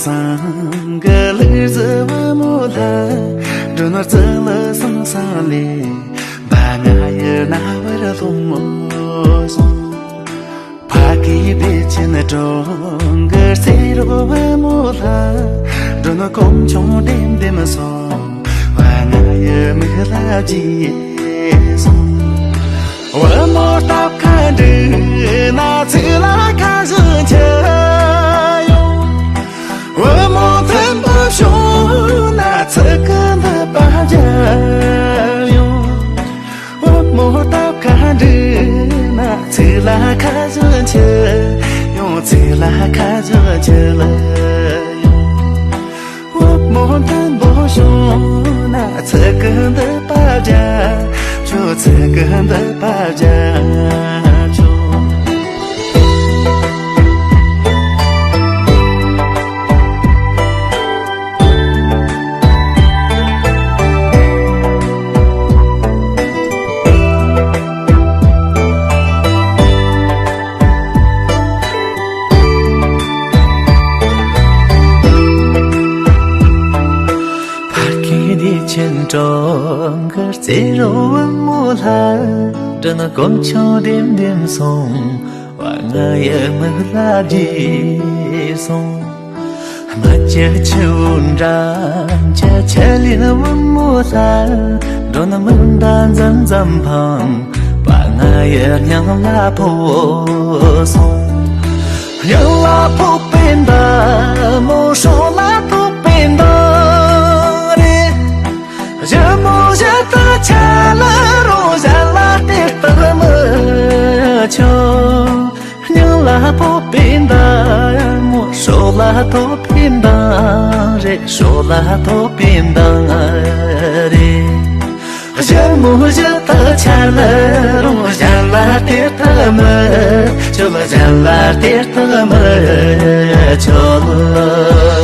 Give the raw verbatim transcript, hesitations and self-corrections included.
སང་གི་ལུག་རྫི་བུ་མོ་ལ། སྒྲོན་རྩི་ལ་སང་སང་ལས། བ་ང་ཡི་རྣ་བར་ལྷུང་ངོ་སོང་། ཕ་གི་བདེ་ཆེན་གྲོང་གི་རྩེ་རོ་བུ་མོ་ལ། སྒྲོན་གོམ་ཆུང་ལྡེམ་ལྡེམ་སོང་། བ་ང་ཡི་མིག་ལ་བརྗིད་སོང་། བུ་མོ་སྟབས་ཁ་འགྲིག་ན་ཚིག་ལ་ཁ་བཞག་ཆེ་ཡོང་། བུ་མོ་མཐུན་པོ་བྱུང་ན་ཚིག་གི་འདི་པ་རྒྱབ་ཡོང་། བུ་མོ་སྟབས་ཁ་འགྲིག་ན་ཚིག་ལ་ཁ་བཞག་ཆེ་ཡོང་། ཚིག་ལ་ཁ་བཞག་ཆེ་ལ་ཡོང་། བུ་མོ་མཐུན་པོ་བྱུང་ན་ཚིག་གི་འདི་པ་རྒྱབ་ཆོག། ཚིག་གི་འདི་པ་རྒྱབ་ཆོག། ཕ་གི་བདེ་ཆེན་གྲོང་གི་རྩེ་རོ་བུ་མོ་ལ། སྒྲོན་གོམ་ཆུང་ལྡེམ་ལྡེམ་སོང་། བ་ང་ཡི་མིག་ལ་བརྗིད་སོང་། སྨད་ཀྱི་ཆུ་བོ་འགྲམ་གྱི་ཆུ་ལེན་བུ་མོ་ལ། སྒྲོན་མིག་མདའ་འཛུམ་འཛུམ་འཕངས། བ་ང་ཡི་སྙིང་ལ་ཕོག་སོང་། སྙིང་ལ་ཕོག་པའི་མདའ་མོ་སྲོག་ལ་ཐོགས་པའི་མདའ་རེད། ཞི་མོ་ཞི་ལྟ་ཆ་ལ་རུང་། གཞན་ལ་དེ་ལྟར་མི་ཆོག། སྙིང་ལ་ཕོག་པའི་མདའ་མོ་སྲོག་ལ་ཐོགས་པའི་མདའ་རེད། སྲོག་ལ་ཐོགས་པའི་མདའ་རེད། ཞི་མོ་ཞི་ལྟ་ཆ་ལ་རུང་། གཞན་ལ་དེ་ལྟར་མི་ཆོག། གཞན་ལ་དེ་ལྟར་མི་ཆོག།